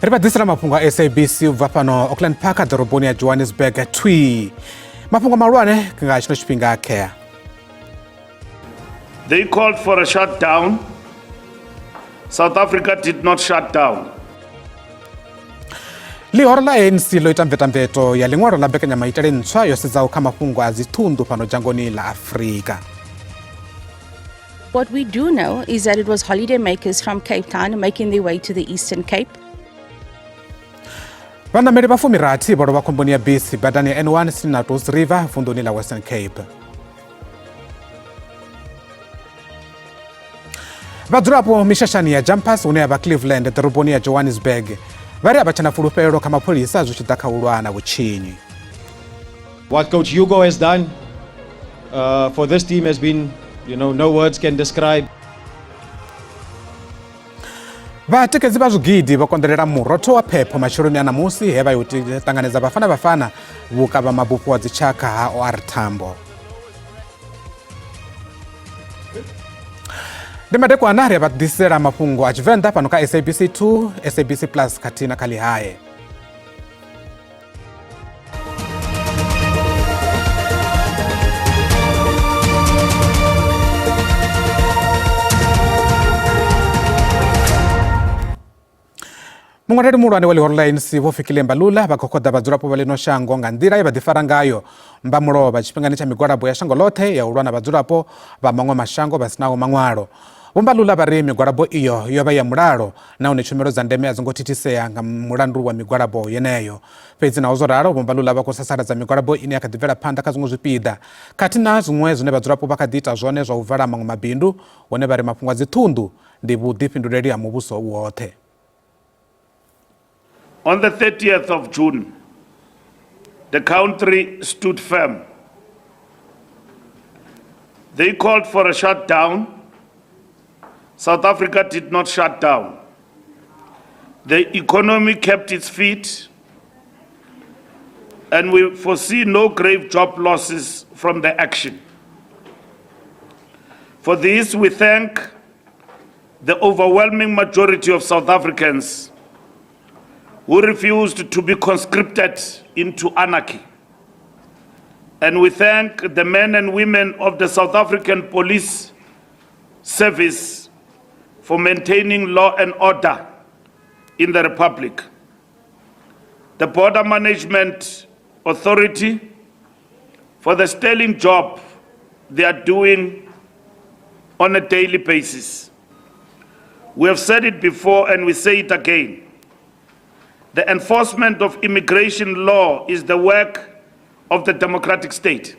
Ri vha ḓisela mafhungo a SABC u bva fhano Auckland Park ḓoroboni ya Johannesburg thwi. Mafhungo mahulwane nga tshino tshifhinga khea. They called for a shutdown. South Africa did not shut down. Ḽihoro ḽa ANC ḽo ita mvetamveto ya ḽiṅwalo ḽa mbekanyamaitele ntswa yo sedzaho kha mafhungo a dziṱhunḓu fhano dzhangoni ḽa Afrika. What we do know is that it was holiday makers from Cape Town making their way to the Eastern Cape. Vhanameli vha fumirathi vho lovha khomboni ya bisi badani ya N1 tsini na Touws River vunḓuni ḽa Western Cape. Vhadzulapo mishashani ya Jumpers hune ya vha Cleveland ḓoroboni ya Johannesburg vha ri a vha tshena fulufhelo kha mapholisa zwi tshi ḓa kha u lwa na vhutshinyi. What Coach Hugo has done for this team has been, no words can describe. Vhatikedzi vha zwigidi vho konḓelela murotho wa phepho matsheloni a ṋamusi he vha yo ṱanganedza Bafana Bafana vhukavha mabufho wa dzitshakha ha OR Tambo. Ndi madekwana ri a vha ḓisela mafhungo a Tshivenḓa fhano kha SABC 2, SABC Plus khathihi na kha Ḽihae. Muṅwaleli muhulwane wa ḽihoro ḽa ANC Vho Fikile Mbalula vha khokhoḓa vhadzulapo vha ḽino shango nga nḓila ye vha ḓifara ngayo mba mulovha tshifhingani tsha migwalabo ya shango ḽoṱhe ya u lwa na vhadzulapo vha maṅwe mashango vha sinaho maṅwalo. Vho Mbalula vha ri migwalabo iyo yo vha ya mulalo nahone tshumelo dza ndeme a dzo ngo thithisea nga mulandu wa migwalabo yeneyo. Fhedzi naho zwo ralo, Vho Mbalula vha khou sasaladza migwalabo ine ya kha ḓi bvela phanḓa kha zwiṅwe zwipiḓa khathihi na zwiṅwe zwine vhadzulapo vha kha ḓi ita zwone zwa u vala maṅwe mabindu hune vha ri mafhungo a dziṱhunḓu ndi vhuḓifhinduleli ha muvhuso u woṱhe. On the 30th of June, the country stood firm. They called for a shutdown. South Africa did not shut down. The economy kept its feet, and we foresee no grave job losses from the action. For this, we thank the overwhelming majority of South Africans who refused to be conscripted into anarchy. And we thank the men and women of the South African Police Service for maintaining law and order in the Republic. The Border Management Authority for the sterling job they are doing on a daily basis. We have said it before and we say it again. The enforcement of immigration law is the work of the democratic state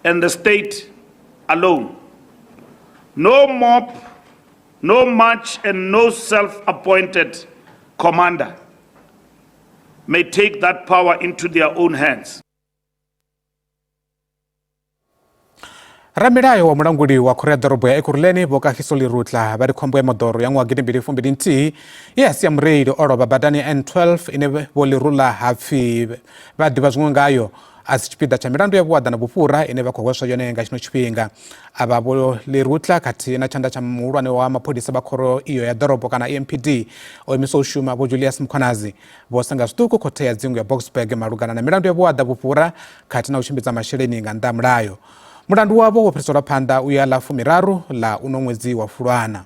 and the state alone. No mob, no march, and no self-appointed commander may take that power into their own hands. Ramilayo wa mulanguli wa khoro ya ḓorobo ya Ekurhuleni Vho Kagiso Lerutla vha ri khombo ya moḓoro ya ṅwaha gidimbili fumbili nthihi ye ya sia mureili o lovha badani ya N12 ine Vho Lerutla ha pfi vha ḓivha zwiṅwe ngayo a si tshipiḓa tsha milandu ya vhuaḓa na vhufhura ine vha khou hweswa yone nga tshino tshifhinga. Avha Vho Lerutla khathihi na tshanḓa tsha muhulwane wa mapholisa vha khoro iyo ya ḓorobo kana EMPD o imiswa u shuma Vho Julius Mkhwanazi vho senga zwiṱuku khothe ya dzingu ya Boksburg malugana na milandu ya vhuaḓa, vhufhura khathihi na u tshimbidza masheleni nga nnḓa ha mulayo. Mulandu wavho wo fhiriselwa phanḓa u ya ḽa fumiraru ḽa uno ṅwedzi wa Fulwana.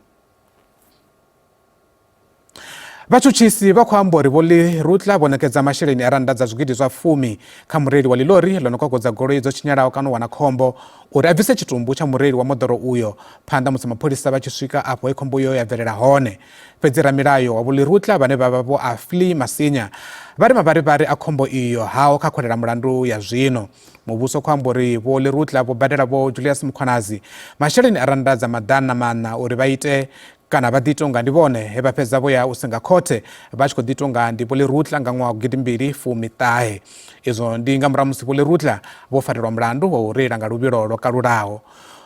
Vhatshutshisi vha khou amba uri Vho Lerutla vho ṋekedza masheleni a rannda dza zwigidi zwa fumi kha mureili wa ḽiḽori ḽo no kokodza goloi dzo tshinyalaho kana u wana khombo uri a bvise tshitumbu tsha mureili wa moḓoro uyo phanḓa musi mapholisa vha tshi swika afho he khombo iyo ya bvelela hone. Fhedzi ramilayo wa Vho Lerutla vhane vha vha Vho Afli Masinya vha ri mavharivhari a khombo iyo hao kha kholela mulandu ya zwino. Muvhuso khou amba uri Vho Lerutla vho badela Vho Julius Mkhwanazi masheleni a rannda dza maḓana maṋa uri vha ite kana vha ḓiita unga ndi vhone he vha fhedza vho ya u senga khothe vha tshi khou ḓiita unga ndi Vho Lerutla nga ṅwaha wa gidimbili fumi ṱahe. Izwo ndi nga murahu musi Vho Lerutla vho farelwa mulandu wa u reila nga luvhilo lwo kalulaho.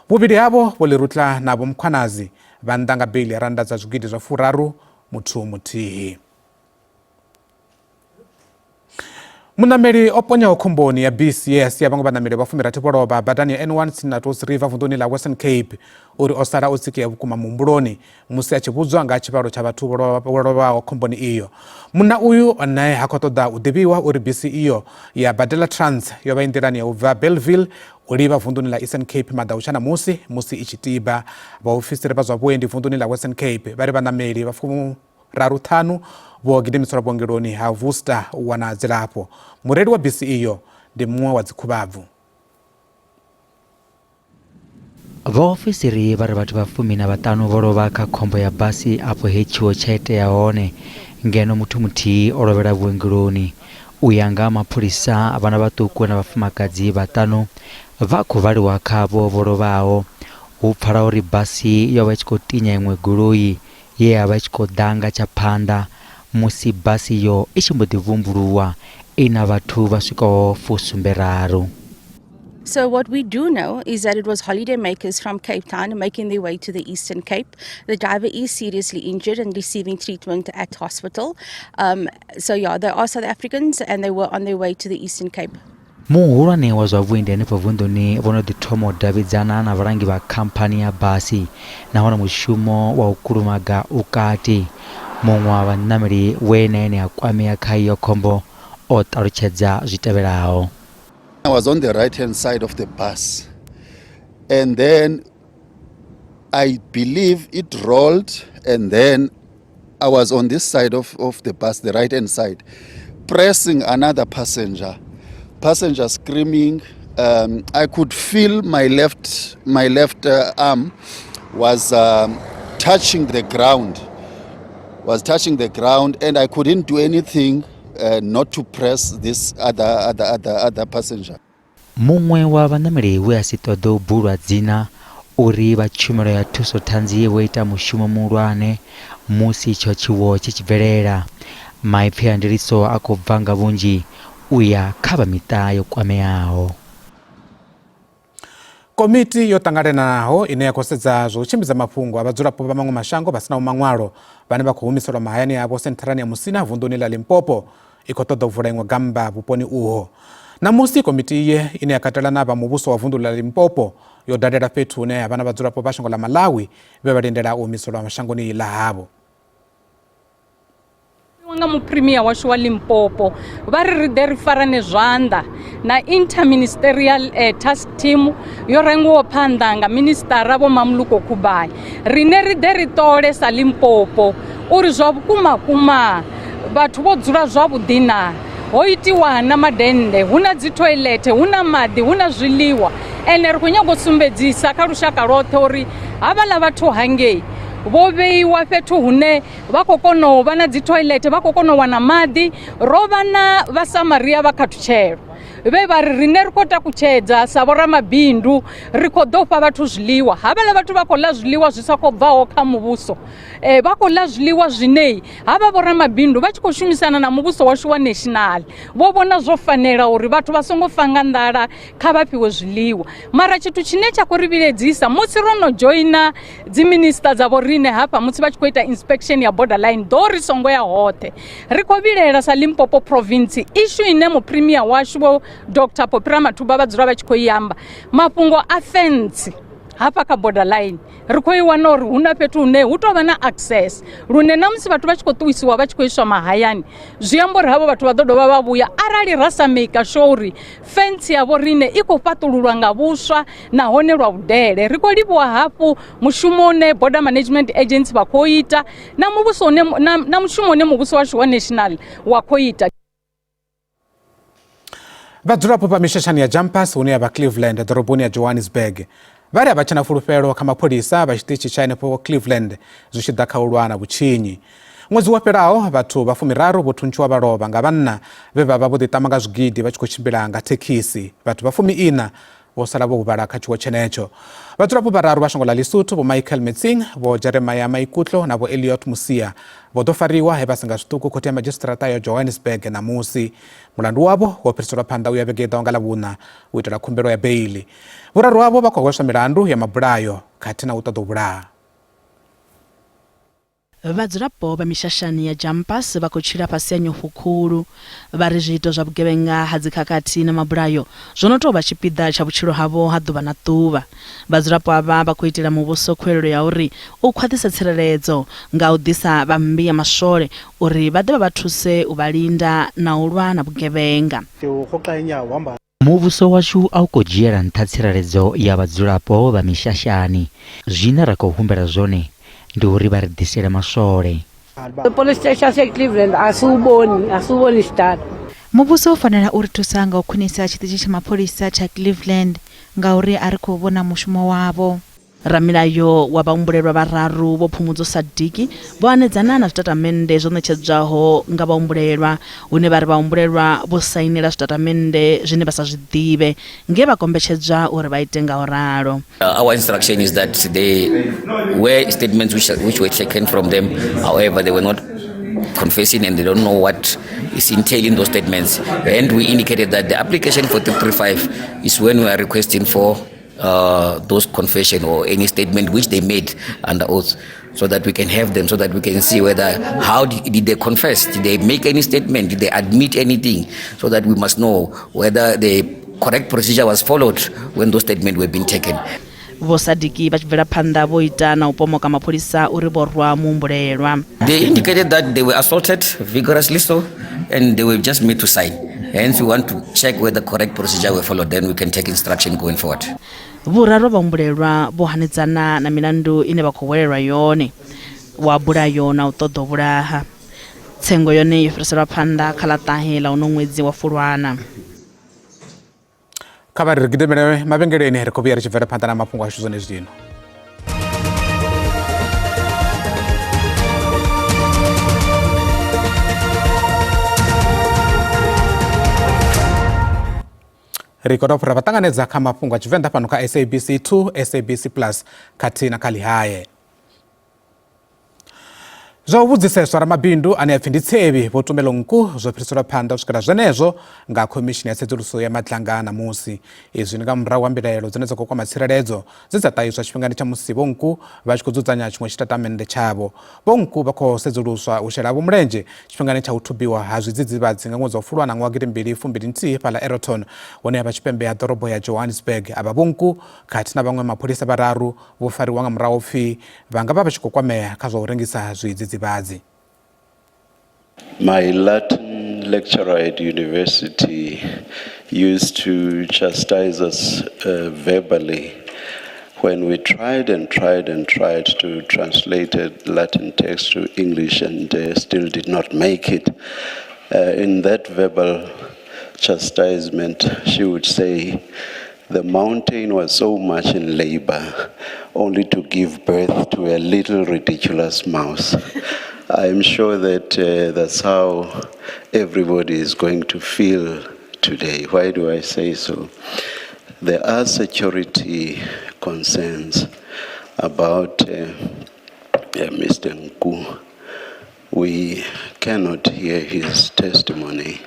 Vhuvhili havho, Vho Lerutla na Vho Mkhwanazi, vha nnḓa nga beili ya rannda dza zwigidi zwa furaru muthu muthihi. Muṋameli o ponyaho khomboni ya bisi ye ya sia vhaṅwe vhaṋameli vha 60 vho lovha badani ya N1 tsini na Touws River vunḓuni ḽa Western Cape uri o sala o tsikea vhukuma muhumbuloni musi a tshi vhudzwa nga ha tshivhalo tsha vhathu vho lovhaho khomboni iyo. Munna uyu nae ha khou ṱoḓa u ḓivhiwa uri bisi iyo ya Badela Trans yo vha i nḓilani ya u bva Bellville u livha vunḓuni ḽa Eastern Cape maḓautsha ṋamusi musi i tshi tiba. Vhaofisiri vha zwa vhuendi vunḓuni ḽa Western Cape vha ri vhaṋameli vha 35 vho gidimiselwa vhuongeloni ha Worcester u wana dzilafho. Mureili wa bisi iyo ndi muṅwe wa dzikhuvhabvu. Vhaofisiri vha ri vhathu vha 15 vho lovha kha khombo ya basi afho he tshiwo tsha itea hone, ngeno muthu muthihi o lovhela vhuongeloni. U ya nga ha mapholisa, vhana vhaṱuku na vhafumakadzi vhaṱanu vha khou vhaliwa kha avho vho lovhaho. Hu pfala uri basi yo vha i tshi khou tinya iṅwe goloi ye ya vha i tshi khou ḓa nga tsha phanḓa musi basi iyo i tshi mbo ḓi vhumbuluwa i na vhathu vha swikaho 70. So what we do know is that it was holiday makers from Cape Town making their way to the Eastern Cape. The driver is seriously injured and receiving treatment at hospital. So yeah, they are South Africans and they were on their way to the Eastern Cape. Muhulwane wa zwa vhuendi henefho vunḓuni vho no ḓi thoma u davhidzana na vhalangi vha khamphani ya basi nahone mushumo wa u kulumaga u kati. Muṅwe wa vhaṋameli we na ene a kwamea kha iyo khombo o ṱalutshedza zwi tevhelaho. I was on the right hand side of the bus and then I believe it rolled and then I was on this side of the bus, the right hand side, pressing another passenger, passenger screaming. I could feel my left arm was touching the ground, was touching the ground, and I couldn't do anything not to press this other passenger. Muṅwe wa vhaṋameli we a si ṱoḓe u bulwa dzina uri vha tshumelo ya thuso ṱhanzi vho ita mushumo muhulwane musi itsho tshiwo tshi tshi bvelela. Maipfi a ndiliso a khou bva nga vhunzhi u ya kha vha miṱa yo kwameaho. Komiti yo ṱanganelanaho ine ya khou sedza zwa u tshimbidza mafhungo a vhadzulapo vha maṅwe mashango vha sinaho maṅwalo vhane vha khou humiselwa mahayani avho sentharani ya Musina vunḓuni ḽa Limpopo i khou ṱoḓa u vula iṅwe gammba vhuponi uho. Ṋamusi komiti iye ine ya katela na vha muvhuso wa vunḓu ḽa Limpopo yo dalela fhethu hune ha vha na vhadzulapo vha shango ḽa Malawi vhe vha lindela u humiselwa shangoni ḽa havho. Nga muphrimia washu wa Limpopo vha ri ri ḓe ri farane zwanḓa na interministerial task team yo rengiwaho phanḓa nga ministara Vho Mamuluko Khubani. Rine ri ḓe ri ṱole sa Limpopo uri zwa vhukuma kuma vhathu vho dzula zwavhuḓi na, ho itiwa na madennde, hu na dzi toilet, hu na maḓi, hu na zwiḽiwa. Ende ri khou nyaga u sumbedzisa kha lushaka lwoṱhe uri havhaḽa vhathu hangei vho vheiwa fhethu hune vha khou kona u vha na dzi toilet, vha khou kona u wana maḓi. Ro vha na vhasamaria vha khathutshelo vhe vha ri riṋe ri khou takutshedza sa vhoramabindu, ri khou ḓo fha vhathu zwiḽiwa. Havhaḽa vhathu vha khou ḽa zwiḽiwa zwi sa khou bvaho kha muvhuso, vha khou ḽa zwiḽiwa zwine havha vhoramabindu vha tshi khou shumisana na muvhuso washu wa national vho vhona zwo fanela uri vhathu vha songo fa nga nḓala, kha vha fhiwe zwiḽiwa. Mara tshithu tshine tsha khou ri vhiledzisa musi ro no dzhoina dzi minister dza vho riṋe hafha musi vha tshi khou ita inspection ya borderline, ḓo ri songo ya hoṱhe, ri khou vhilela sa Limpopo province issue ine mupremia washu Vho Dr Phophi Ramathuba vha dzula vha tshi khou i amba, mafhungo a fence hafha kha borderline. Ri khou i wana uri hu na fhethu hune hu tou vha na access lune na musi vhathu vha tshi khou ṱuwisiwa vha tshi khou iswa mahayani, zwi amba uri havho vhathu vha ḓo dovha vha vhuya arali ra sa make sure uri fence ya vho riṋe i khou fhaṱululwa nga vhuswa nahone lwa vhudele. Ri khou livhuwa hafhu mushumo une Border Management Agency vha khou ita na muvhuso une, na mushumo une muvhuso washu wa national wa khou ita. Vhadzulapo vha mishashani ya Jumpers hune ya vha Cleveland ḓoroboni ya Johannesburg vha ri a vha tshena fulufhelo kha mapholisa vha tshiṱitshi tsha henefho Cleveland zwi tshi ḓa kha u lwa na vhutshinyi. Ṅwedzi wo fhelaho vhathu vha 30 vho thuntshiwa vha lovha nga vhanna vhe vha vha vho ḓiṱama nga zwigidi vha tshi khou tshimbila nga thekhisi. Vhathu vha 14 vho sala vho huvhala kha tshiwo tshenetsho. Vhadzulapo vhararu vha shango ḽa Lesotho Vho Michael Metsing, Vho Jeremiah Maikutlo na Vho Elliot Musia vho ḓo fariwa he vha senga zwiṱuku khothe ya madzhisiṱiraṱa ya Johannesburg ṋamusi. Mulandu wavho wo fhiriselwa phanḓa u ya vhege i ḓaho nga Ḽavhuṋa u itela khumbelo ya beiḽi. Vhuraru havho vha khou hweswa milandu ya mabulayo khathihi na u ṱoḓa u vhulaha. Vhadzulapo vha mishashani ya Jampas vha khou tshila fhasi ha nyofho khulu. Vha ri zwiito zwa vhugevhenga ha dzikhakhathi na mabulayo zwo no tou vha tshipiḓa tsha vhutshilo havho ha ḓuvha na ḓuvha. Vhadzulapo avha vha khou itela muvhuso khuwelelo ya uri u khwaṱhise tsireledzo nga u ḓisa vha mmbi ya maswole uri vha ḓe vha vha thuse u vha linda na u lwa na vhugevhenga. Muvhuso washu a u khou dzhiela nṱha tsireledzo ya vhadzulapo vha mishashani. Zwine ra khou humbela zwone ndi uri vha ri ḓisele maswole. Police station yaseCleveland asiwuboni asiwuboni sidalo. Muvhuso u fanela u ri thusa nga u khwinisa tshiṱitshi tsha mapholisa tsha Cleveland ngauri a ri khou vhona mushumo wavho. Ramilayo wa vhahumbulelwa vhararu Vho Phumudzo Sadiki vho hanedzana na zwitatamennde zwo ṋetshedzwaho nga vhahumbulelwa, hune vha ri vhahumbulelwa vho sainela zwitatamennde zwine vha sa zwi ḓivhe nge vha kombetshedzwa uri vha ite nga u ralo. Our instruction is that there were statements which, which were taken from them, however, they were not confessing and they don't know what is entailing those statements. And we indicated that the application for 335 is when we are requesting for those confession or any statement which they made under oath, so that we can have them, so that we can see whether how did they confess, did they make any statement, did they admit anything, so that we must know whether the correct procedure was followed when those statements were being taken. Vho Sadiki vha tshi bvela phanḓa vho ita na u pomoka mapholisa uri vho rwa muhumbulelwa. They indicated that they were assaulted vigorously so, and they were just made to sign. Hence, we want to check whether the correct procedure were followed, then we can take instruction going forward. Vhuraru vhahumbulelwa vho hanedzana na milandu ine vha khou hwelelwa yone wa bulayo na u ṱoḓa u vhulaha. Tsengo yone yo fhiriselwa phanḓa kha ḽa ṱahe ḽa uno ṅwedzi wa Fulwana. Kha vha ri ri gidimele mavhengeleni, ri khou vhuya ri tshi bvela phanḓa na mafhungo ashu zwone zwino. Ri khou dovha ra vha ṱanganedza kha mafhungo a Tshivenḓa fhano kha SABC 2, SABC Plus khathihi na kha Ḽihae. Zwa u vhudziseswa ramabindu ane a pfi ndi Tsevhi Vho Tumelo Nku zwo fhiriselwa phanḓa u swikela zwenezwo nga khomishini ya tsedzuluso ya Madlanga ṋamusi. Izwi ndi nga murahu ha mbilaelo dzine dza khou kwama tsireledzo dze dza ṱahiswa tshifhingani tsha musi Vho Nku vha tshi khou dzudzanya tshiṅwe tshitatamennde tshavho. Vho Nku vha khou sedzuluswa u shela havho mulenzhe tshifhingani tsha u thubiwa ha zwidzidzivhadzi nga ṅwedzi wa Fulwana ṅwaha wa gidimbili fumbili nthihi fhaḽa Aeroton hune ha vha tshipembe ha ḓorobo ya Johannesburg. Avha Vho Nku khathihi na vhaṅwe mapholisa vhararu vho fariwa nga murahu pfi vha nga vha vha tshi khou kwamea kha zwa u rengisa zwidzidzivhadzi. My Latin lecturer at university used to chastise us verbally when we tried and tried and tried to translate a Latin text to English and still did not make it. In that verbal chastisement, she would say, The mountain was so much in labor, only to give birth to a little ridiculous mouse. I'm sure that that's how everybody is going to feel today. Why do I say so? There are security concerns about Mr. Nku. We cannot hear his testimony.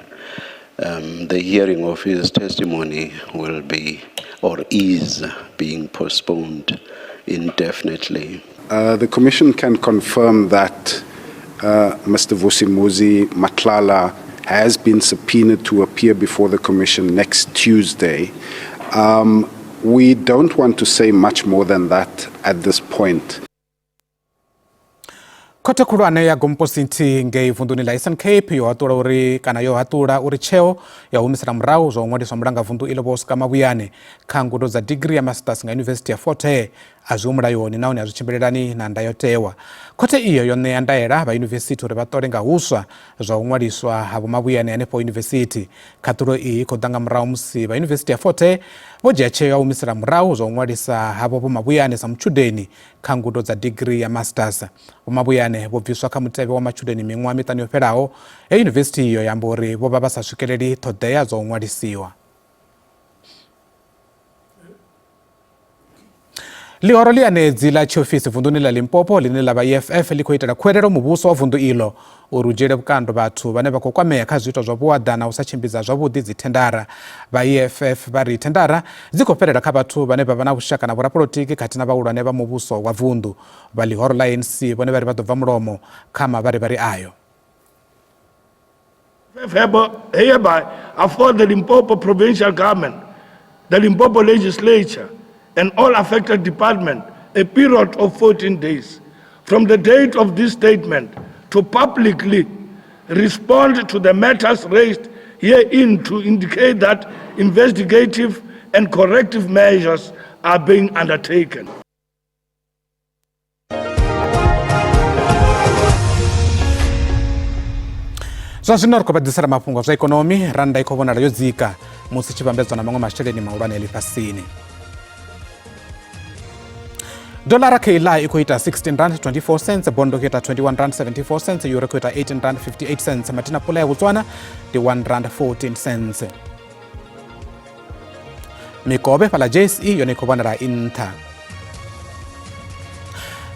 The hearing of his testimony will be, or is being postponed indefinitely. The Commission can confirm that Mr. Vusimuzi Matlala has been subpoenaed to appear before the Commission next Tuesday. We don't want to say much more than that at this point. Khothe khulwane ya Gompo-City ngei vunḓuni ḽa Eastern Cape yo haṱula uri kana yo haṱula uri tsheo ya humisela murahu zwa u ṅwaliswa mulangavunḓu iḽo Vho Oscar Mabuyane kha ngudo dza digirii ya masters nga Yunivesithi ya Fort Hare a zwiho mulayoni nahone a zwi tshimbilelani na ndayotewa. Khothe iyo yo ṋea ndaela vha yunivesithi uri vha ṱole nga huswa zwa u ṅwaliswa ha Vho Mabuyane hanefho yunivesithi. Khaṱulo iyi i khou ḓa nga murahu musi vha Yunivesithi ya Fort Hare vho dzhia tsheo ya u humisela murahu zwa u ṅwalisa havho Vho Mabuyane sa mutshudeni kha ngudo dza digirii ya masters. Vho Mabuyane vho bviswa kha mutevhe wa matshudeni miṅwaha miṱanu yo fhelaho he yunivesithi iyo ya amba uri vho vha vha sa swikeleli ṱhoḓea dza u ṅwalisiwa. Ḽihoro ḽianedzi ḽa tshiofisi vunḓuni ḽa Limpopo ḽine ḽa vha EFF ḽi khou itela khuwelelo muvhuso wa vunḓu iḽo uri u dzhiele vhukando vhathu vhane vha khou kwamea kha zwiito zwa vhuaḓa na u sa tshimbidza zwavhuḓi dzithendara. Vha EFF vha ri thendara dzi khou fhelela kha vhathu vhane vha vha na vhushaka na vhorapolotiki khathihi na vhahulwane vha muvhuso wa vunḓu. Vha ḽihoro ḽa ANC vhone vha ri vha ḓo bva mulomo kha mavharivhari ayo. Hereby afford the Limpopo provincial government, the Limpopo legislature, and all affected departments a period of 14 days from the date of this statement to publicly respond to the matters raised herein to indicate that investigative and corrective measures are being undertaken. Zwa zwino ri khou vha ḓisela mafhungo a zwa ikonomi. Rannda i khou vhonala yo dzika musi tshi vhambedzwa na maṅwe masheleni mahulwane a ḽifhasini. Dolara kha iḽa i khou ita 16 rand 24 cents, bondo khou ita 21 rand 74 cents, euro khou ita 18 rand 58 cents, matina pula ya Botswana ndi 1 rand 14 cents. Mikovhe fhaḽa JSE yone i khou vhonala i nṱha.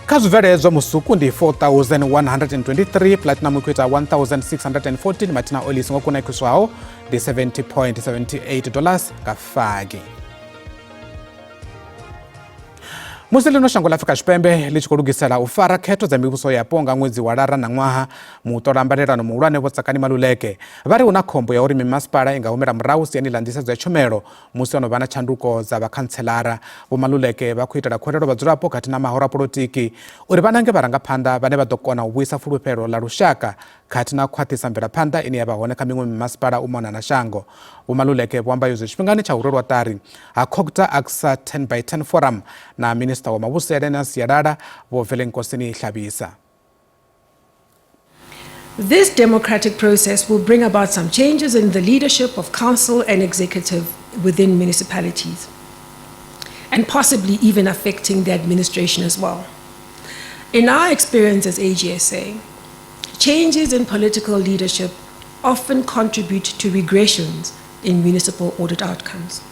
Kha zwibveledzwa musuku ndi 4123, platinum i khou ita 1614, matina oil i songo kunakiswaho ndi 70.78 dollars nga fagi. Musi ḽino shango ḽa Afrika Tshipembe ḽi tshi khou lugisela u fara khetho dza mivhuso yapo nga ṅwedzi wa Lara ṋaṅwaha, muṱola mbalelano muhulwane Vho Tsakani Maluleke vha ri hu na khombo ya uri mimasipala i nga humela murahu siani ḽa nḓisedzo ya tshumelo musi ho no vha na tshanduko dza vhakhantselara. Vho Maluleke vha khou itela khuwelelo vhadzulapo khathihi na mahoro a polotiki uri vha nange vharangaphanḓa vhane vha ḓo kona u vhuisa fulufhelo ḽa lushaka khathihi na u khwaṱhisa mvelaphanḓa ine ya vha hone kha miṅwe mimasipala u mona na shango. Vho Maluleke vho amba izwi tshifhingani tsha u rwelwa ṱari ha Cogta AGSA 10 by 10 Forum na Minisiṱa wa Mavhusele na Sialala Vho Velenkosini Hlabisa. This democratic process will bring about some changes in the leadership of council and executive within municipalities, and possibly even affecting the administration as well. In our experience as AGSA, changes in political leadership often contribute to regressions in municipal audit outcomes.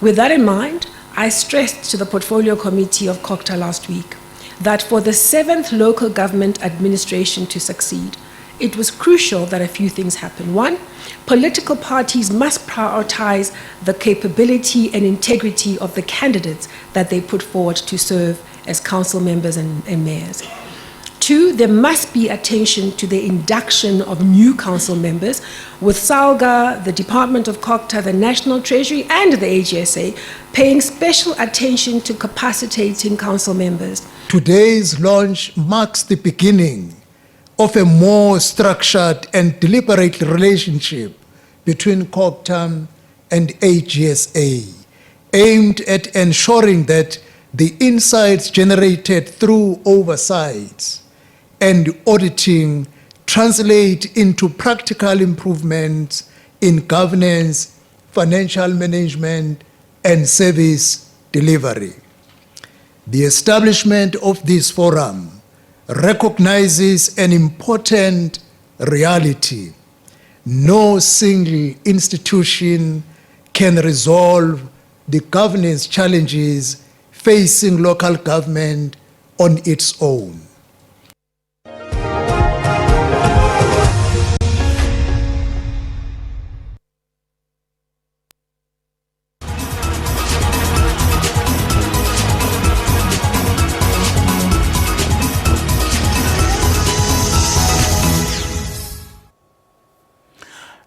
With that in mind, I stressed to the Portfolio Committee of Cogta last week that for the 7th local government administration to succeed, it was crucial that a few things happen. One, political parties must prioritize the capability and integrity of the candidates that they put forward to serve as council members and mayors. Two, there must be attention to the induction of new council members, with SALGA, the Department of Cogta, the National Treasury, and the AGSA paying special attention to capacitating council members. Today's launch marks the beginning of a more structured and deliberate relationship between Cogta and AGSA, aimed at ensuring that the insights generated through oversights and auditing translate into practical improvements in governance, financial management, and service delivery. The establishment of this forum recognizes an important reality. No single institution can resolve the governance challenges facing local government on its own.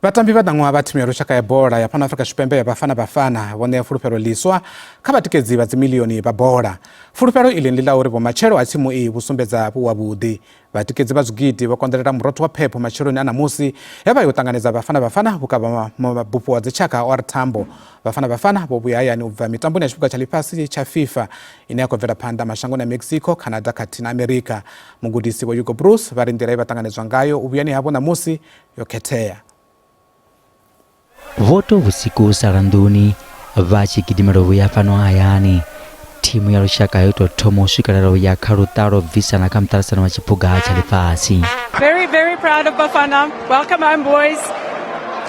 Vhatambi vha ṋaṅwaha vha thimu ya lushaka ya bola ya fhano Afrika Tshipembe ya Bafana Bafana vho ṋea fulufhelo ḽiswa kha vhatikedzi vha dzimilioni vha bola. Fulufhelo iḽi ndi ḽa uri vhumatshelo ha thimu iyi vhu sumbedza vhu havhuḓi. Vhatikedzi vha zwigidi vho konḓelela murotho wa phepho matsheloni a ṋamusi he vha yo ṱanganedza Bafana Bafana vhukavha mabufho a dzitshaka a OR Tambo. Bafana Bafana vho vhuya hayani u bva mitamboni ya tshiphuga tsha ḽifhasi tsha FIFA ine ya khou bvela phanḓa mashangoni a Mexico, Canada khathihi na Amerika. Mugudisi Vho Hugo Broos vha ri nḓila ye vha ṱanganedzwa ngayo u vhuyani havho ṋamusi yo khethea. Vho tou vhusiku u sala nḓuni vha tshi gidimela u vhuya fhano hayani. Thimu ya lushaka yo tou thoma u swikelela u ya kha luṱa lwo bvisana kha muṱaṱisano wa tshiphuga tsha ḽifhasi. Very, very proud of Bafana. Welcome home, boys.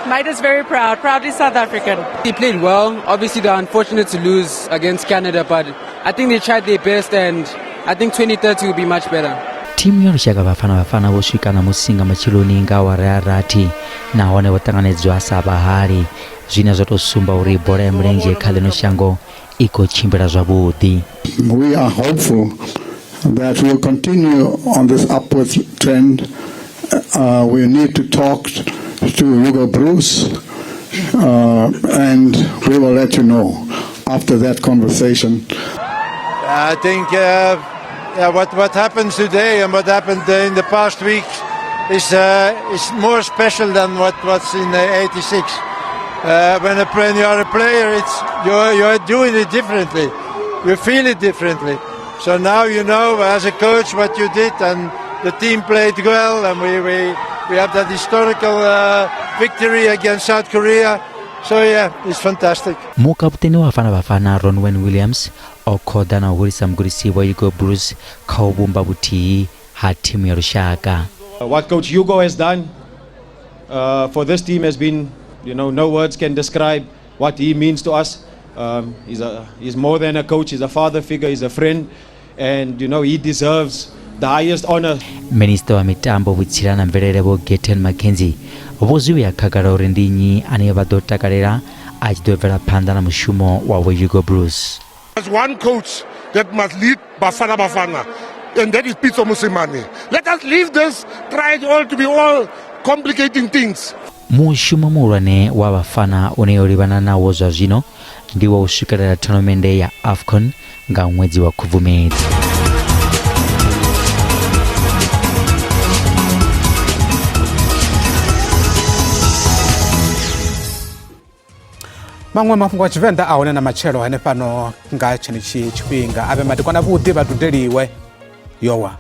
Made us very proud, proudly South African. He played well. Obviously, they're unfortunate to lose against Canada, but I think they tried their best and I think 2030 will be much better. Thimu ya lushaka Bafana Bafana vho swika ṋamusi nga matsheloni nga awara ya rathi nahone vho ṱanganedzwa sa vhahali zwine zwa tou sumba uri bola ya milenzhe kha ḽino shango i khou tshimbila zwavhuḓi. We are hopeful that we will continue on this upward trend. We need to talk to Hugo Broos and we will let you know after that conversation. I think yeah, what happens today and what happened in the past week is more special than what was in the 86. When you are a player, you're doing it differently. You feel it differently. So now you know as a coach what you did, and the team played well, and we have that historical victory against South Korea. So yeah, it's fantastic. Mukaputeni wa Bafana Bafana Ronwen Williams o khoḓa na u hulisa mugudisi wa Hugo Broos kha u vhumba vhuthihi ha thimu ya lushaka. What Coach Hugo has done for this team has been, no words can describe what he means to us. He's more than a coach, he's a father figure, he's a friend, and he deserves the highest honor. Minista wa mitambo, vhutsila na mvelele Vho Gayton McKenzie vho zwi vhea khagala uri ndi nnyi ane vha ḓo takalela a tshi ḓo bvela phanḓa na mushumo wa Vho Hugo Broos. There's one coach that must lead Bafana Bafana, and that is Pitso Mosimane. Let us leave this, try it all to be all complicating things. Mushumo muhulwane wa Bafana une yo livhana nawo zwa zwino ndi wa u swikelela thonamennde ya AFCON nga ṅwedzi wa Khubvumedzi. Maṅwe mafhungo a Tshivenḓa a hone na matshelo hanefhano nga tshenetshi tshifhinga. A vhe madekwana vhuḓi, vha dudeliwe yowa.